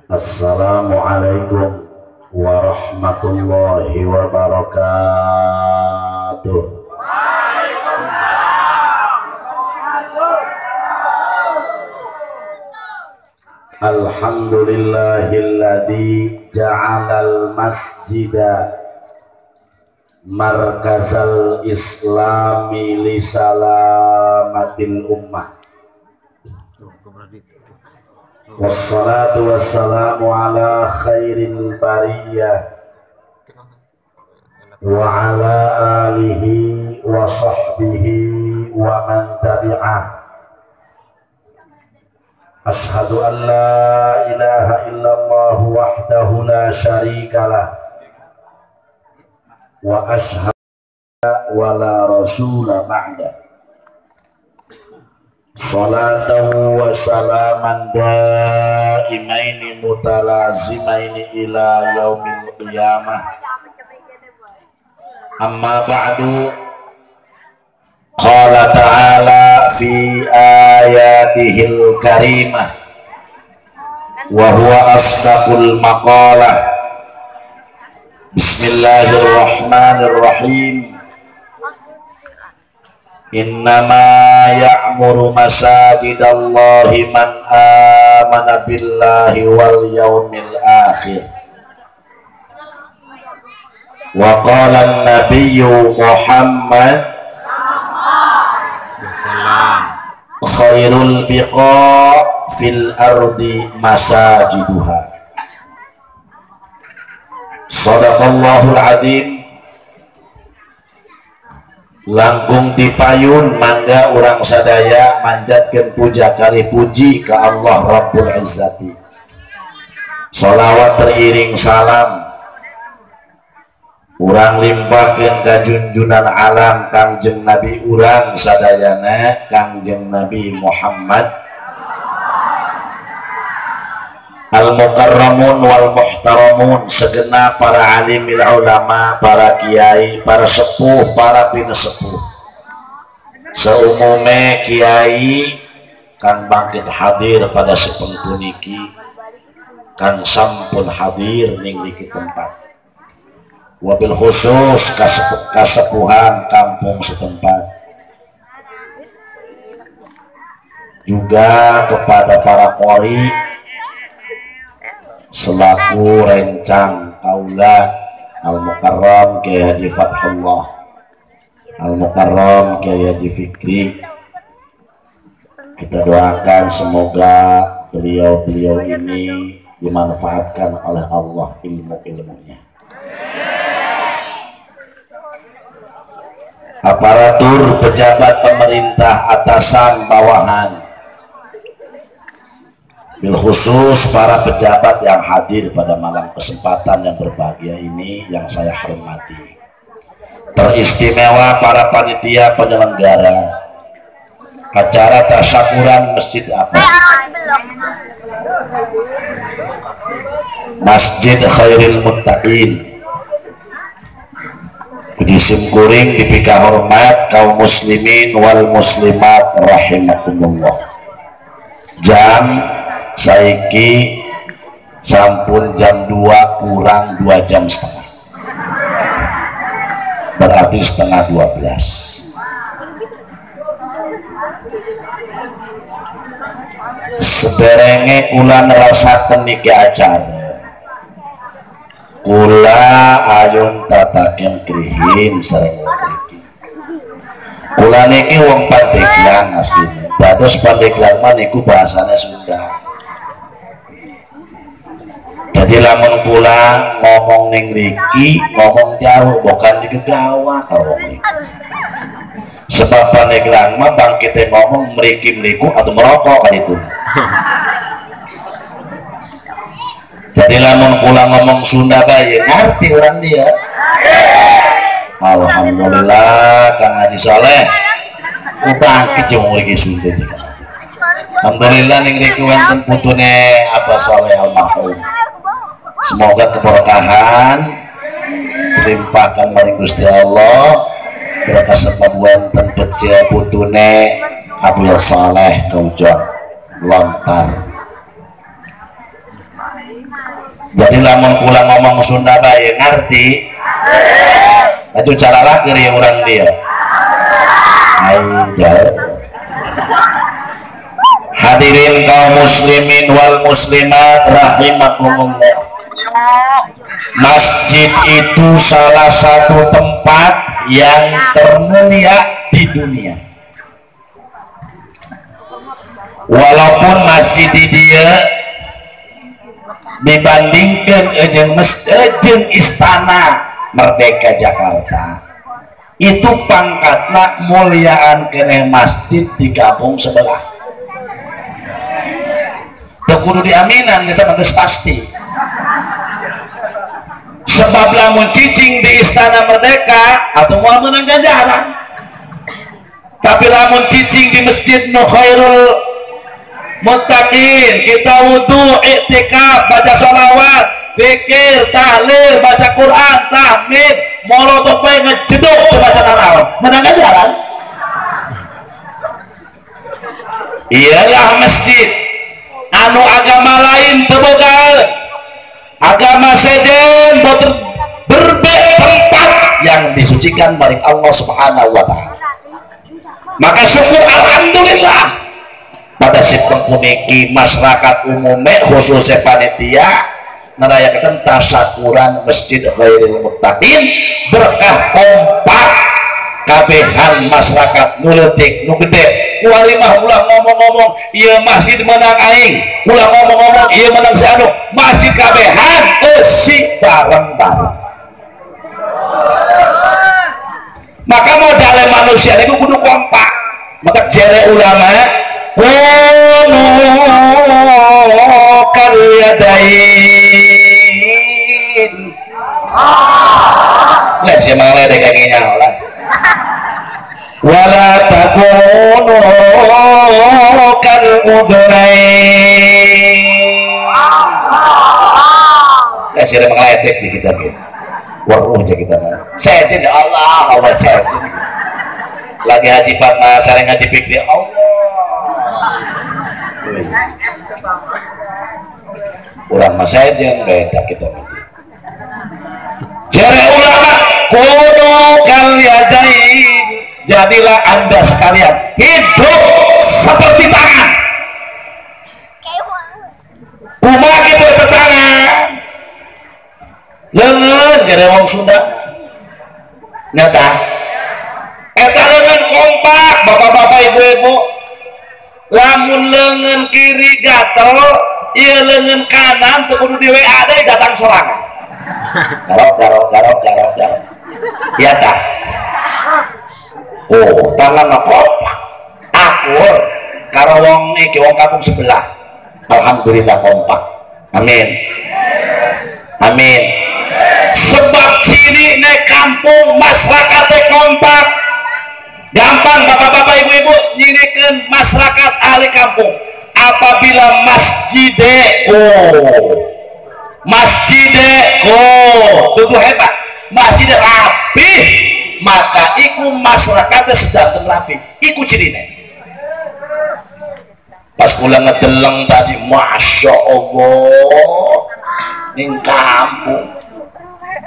Assalamualaikum warahmatullahi wabarakatuh. Waalaikumsalam. Alhamdulillahilladzi ja'alal masjida markazal islami li salamatil ummah. Wassalatu wassalamu ala khairil bariyah wa ala alihi wa sahbihi wa man tabi'ah. Ashhadu an la ilaha illallah wahdahu la syarikalah wa ashhadu wa la rasula ba'da. Salatan wa salaman daimaini mutalazimaini ila yaumil qiyamah. Amma ba'du. Qala ta'ala fi ayatihil karimah wa huwa asdaqul maqalah. Bismillahirrahmanirrahim. Innama ya'muru masajidallahi man amana billahi wal yaumil akhir. Wa qala an-nabiyyu Muhammad khairul biqa fil ardi masajiduha. Shadaqallahul azim. Langkung dipayun mangga urang sadaya manjatkeun puja kali puji ka Allah Rabbul Izzati. Sholawat teriring salam urang limpahkeun ka junjunan alam Kangjeng Nabi urang sadayana Kangjeng Nabi Muhammad al-mukarramun wal muhtaramun, segenap para alimil ulama, para kiai, para sepuh, para pinesepuh, seumume kiai kang bangkit hadir pada sepeng puniki, kang sampun hadir ning niki tempat, wabil khusus kasepuhan kampung setempat, juga kepada para qori selaku rencang kaula Al-Mukarram Kiai Haji Fathullah, Al-Mukarram Kiai Haji Fikri. Kita doakan semoga beliau-beliau ini dimanfaatkan oleh Allah ilmu-ilmunya. Aparatur pejabat pemerintah atasan bawahan, bil khusus para pejabat yang hadir pada malam kesempatan yang berbahagia ini yang saya hormati, teristimewa para panitia penyelenggara acara tasyakuran Masjid apa? Masjid Khairil Muttaqin. Puji simkuring dipika hormat kaum muslimin wal muslimat rahimakumullah. Jam saiki sampun jam 2 kurang 2 jam setengah, berarti 11:30. Sederenge kula nerasaken niki acara, kula ayun tataken krihin sareng mriki. Kula niki wong Pandeglang asline. Dados Pandeglang mah niku bahasane Sunda. Jadi lamun kula ngomong ning mriki, ngomong jauh bukan digegawa karo wong mriki. Sebab Pandeglang mah bangkite ngomong mriki mriku atau merokok kan itu. Jadi lamun kula ngomong Sunda bae ngerti orang dia. Alhamdulillah Kang Haji Soleh ku bangkit jeung mriki Sunda jika. Alhamdulillah ning mriki wonten putune Abah Soleh almarhum. Semoga keberkahan dilimpahkan maring Gusti Allah berkah sebab wonten becik putune Abdul Saleh Kaujon Lontar. Jadi lamun kula ngomong Sunda bae ngerti. Itu cara lahir ya orang dia. Ayo. Hadirin kaum muslimin wal muslimat rahimakumullah. Masjid itu salah satu tempat yang termulia di dunia. Walaupun masjid di dia dibandingkan jeung Istana Merdeka Jakarta, itu pangkatna muliaan kene masjid di kampung sebelah. Teu kudu diaminan kita mah geus pasti. Sebab lamun cicing di Istana Merdeka atau moal meunang ganjaran. Tapi lamun cicing di Masjid Nu Khairul Muttaqin, kita wudu, iktikaf, baca sholawat, zikir, tahlil, baca Quran, tahmid, molotof bae ngejeduk baca naon, menang ganjaran. Iyalah masjid anu agama lain teu boga, agama sejen berbeda tempat yang disucikan oleh Allah Subhanahu wa taala. Maka syukur alhamdulillah pada sistem puniki masyarakat umumnya khususnya panitia ngerayakan tasyakuran Masjid Khairul Muttaqin berkah kompak kabehan masyarakat nu leutik nu gede. Kuari mah ulah ngomong-ngomong ieu masjid menang aing, ulah ngomong-ngomong ieu menang si anu, masjid kabehan eusi bareng-bareng. Maka modalnya manusia itu kudu kompak. Maka jere ulama kunu kal yadain. Lah si mangledek kakinya lah. Wala takunu kal udnain. Lah si mangledek di kita gitu. Waruh aja kita mah. Sejen ya Allah, Allah sejen. Lagi haji Fatma, saling haji Fikri, Allah. Urang mah sejen beda kita mah. Jere ulama kunu kal yadain, jadilah anda sekalian hidup seperti tangan. Kumaha kitu eta tangan? Leungeun jere wong Sunda. Nyata. Eta leungeun kompak bapak-bapak ibu-ibu. Lamun leungeun kiri gatel, ieu leungeun kanan teu kudu di WA deui datang sorangan. Garok garok garok garok garok. Iya tah. Oh, tangan mah kompak. Akur karo wong iki wong kampung sebelah. Alhamdulillah kompak. Amin. Amin. Sebab ciri nek kampung masyarakatnya kompak. Gampang bapak-bapak ibu-ibu nyirikeun masyarakat ahli kampung. Apabila masjide masjide tuh hebat, masjid rapi, maka iku masyarakatnya sudah rapi. Iku cirine. Pas kula ngedeleng tadi, masya Allah, ning kampung,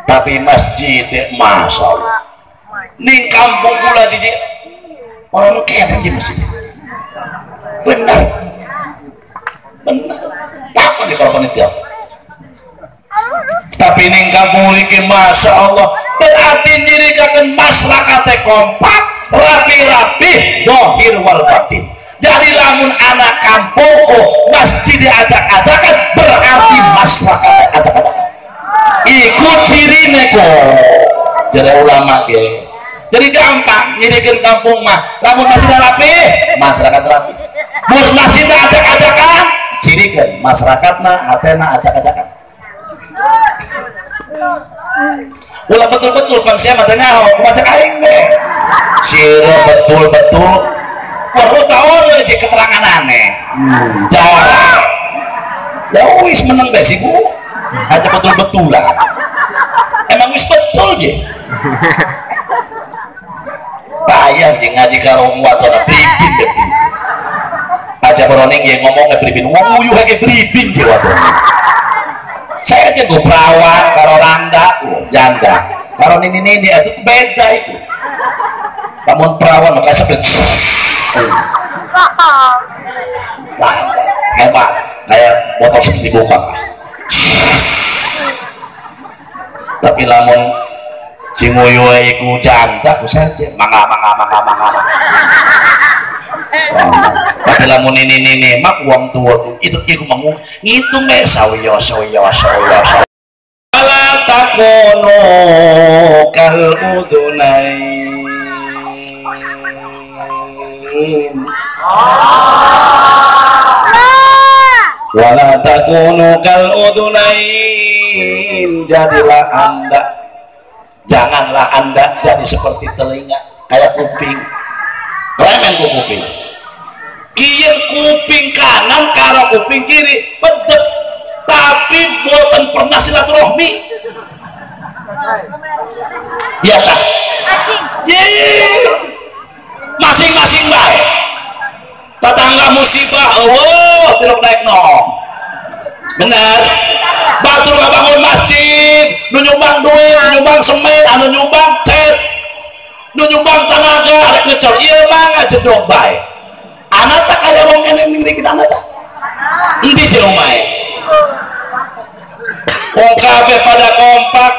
tapi masjid masya Allah, ning kampung kula jijik orang kaya aja masjid. Benar, benar. Takut di kalau panitia. Tapi ning kampung iki masya Allah, berarti nyirikaken masyarakate kompak, rapi-rapi, dohir wal batin. Jadi lamun anak kampung masjid diajak-ajakan berarti masyarakat ajak-ajakan. Iku cirine kok. Jadi ulama ge. Jadi gampang nyirikeun kampung mah. Lamun masjid rapi, masyarakat rapi. Mun masjid ajak-ajakan, cirikeun masyarakatna hatena ajak-ajakan. Ulah betul-betul bang sia mah teh nyaho kumaha cek aing ge. Sira betul-betul perlu tahu aja keterangan aneh. Jawab. Ya wis meneng bae sih Bu. Aja betul-betulan. Emang wis betul je. Payah je ngaji karo wadon pribin je. Aja beroning yang ngomongnya pribin, wong uyuh ge pribin je wadon. Saya aja gue perawan karo randa, janda. Karo nini-nini itu beda itu. Namun perawan makanya sampai kayak kayak botol seperti dibuka. Tapi lamun si nguyuh iku janda ku saja mangga mangga mangga mangga. Tapi lamun nini-nini mak wong tua itu iku mau ngitung eh sawiyo sawiyo sawiyo. Wala takunu kal udunain. Wala takunu kal udunain. Jadilah anda, janganlah anda jadi seperti telinga kayak kuping. Remen ku kuping. Kieu kuping kanan karo kuping kiri pedhet, tapi boten pernah silaturahmi. Ya tak? Masing-masing bae. Tetangga musibah, oh, tilok naik no. Benar. Batur ngabangun masjid, nu nyumbang duit, nu nyumbang semen, anu nyumbang cat, nu nyumbang tenaga, arek ngecor ieu mah ngajedog bae. Anak tak kaya wong kene ning mriki anak tak? Endi sih omahe? Wong kabeh pada kompak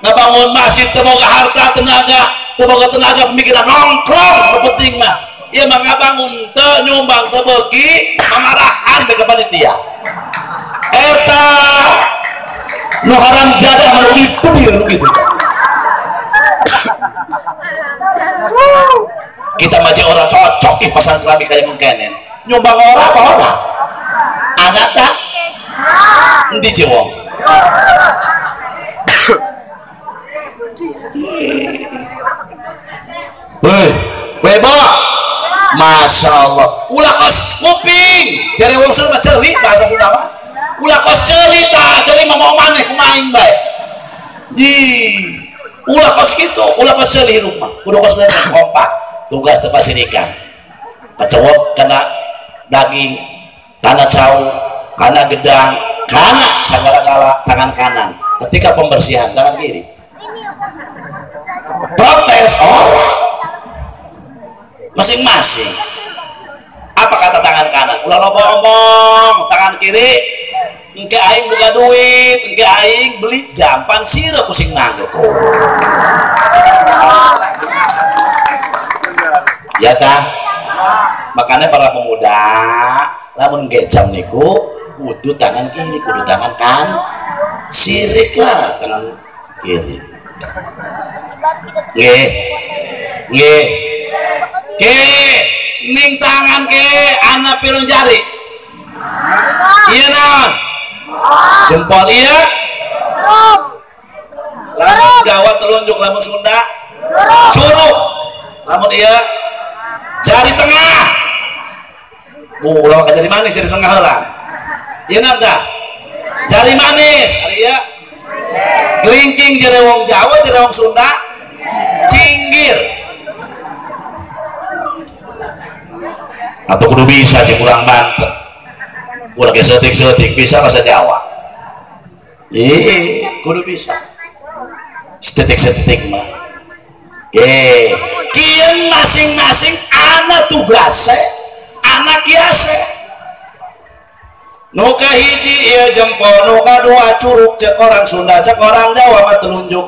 ngabangun masjid teu boga harta tenaga, teu boga tenaga pemikiran nongkrong nu penting mah. Ieu mah ngabangun teu nyumbang teu beuki pamarahan bae ka panitia. Eta nu haram jadah mah nu gitu. Kita mah orang cocok ih pasang keramik kayak mengkenen. Nyumbang ora apa ora? Anak tak? Endi sih wong? Hei, bebo. Masya Allah. Ulah kos kuping. Dari wong Sunda ceuli bahasa Sunda mah. Ulah kos ceuli tah, ceuli mah mau maneh kumaha aing bae. Ih, ulah kos kitu, ulah kos ceuli hirup mah. Kudu kos bener kompak. Tugas tepasirikan. Kecewek kena daging, karena cau, karena gedang, karena sagala-gala tangan kanan. Ketika pembersihan tangan kiri. Protes orang masing-masing. Apa kata tangan kanan? Ulah loba omong, tangan kiri engke aing buka duit, engke aing beli jampan sirah kusing nganggo. Ya tah? Makanya para pemuda lamun engke jam niku kudu tangan kiri, kudu tangan kan sirik lah tangan kiri. Nggih. Nggih. Ke ning tangan ke ana pirang jari? Iya naon? Jempol iya? Lamun Jawa telunjuk, lamun Sunda curug. Lamun iya jari tengah. Bu, ulah ka jari manis jari tengah heula. Iya naon tah? Jari manis, ari iya. Kelingking jari wong Jawa, jari wong Sunda cinggir. Atau kudu bisa sih kurang bantet. Kurang setik-setik bisa bahasa Jawa. Ih, kudu bisa. Setik-setik mah. Oke, kian masing-masing ana tugase, ana kiase. Nu kahiji ieu jempol, nu kadua curug, cek orang Sunda, cek orang Jawa mah telunjuk.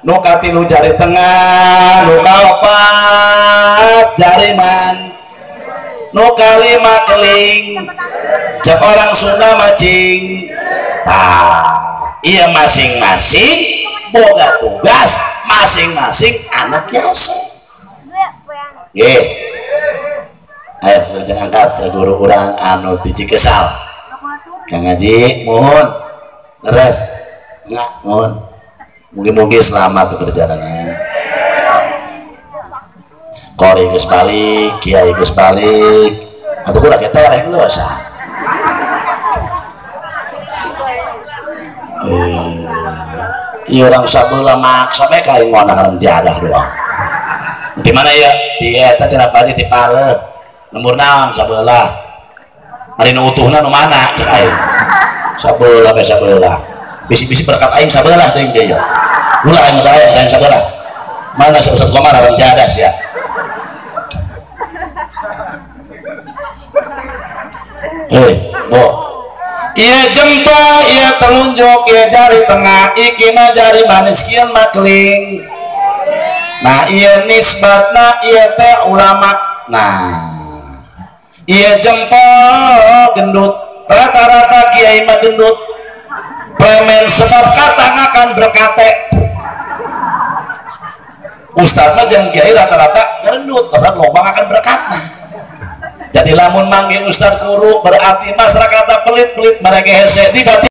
Nu katilu jari tengah, nu kaopat jari man. Nu kalima keling, cek orang Sunda macing. Tah, iya masing-masing boga tugas, masing-masing anak biasa. Nggih. Ayo jangan angkat ya guru urang anu di Cikesal. Kang Haji, mohon leres. Enggak, mohon. Mungkin-mungkin selamat perjalanannya. Kori geus balik, kiai geus balik. Atuh kurang ketereh geus ah. Iya orang sabelah maksa bae ka aing ngonang jadah doang. Di mana ya? Di eta cenah Pak Haji di Pale. Lembur naon sabelah. Ari nu utuhna nu mana cek aing. Sabelah bae sabelah. Bisi-bisi berkat aing sabelah teuing deui ya. Ulah aing bae aing sabelah. Mana si Ustaz Komar orang jadah sia. Bo. Iya jempol, iya telunjuk, iya jari tengah, iki mah jari manis kian makling. Nah, iya nisbatna, iya teh ulama. Nah, iya jempol gendut, rata-rata kiai mah gendut. Premen sebab kata akan berkate. Ustaz mah jeung kiai rata-rata gendut, pasal lobang akan berkata. Jadi lamun manggil ustaz guru berarti masyarakat pelit-pelit mereka hese di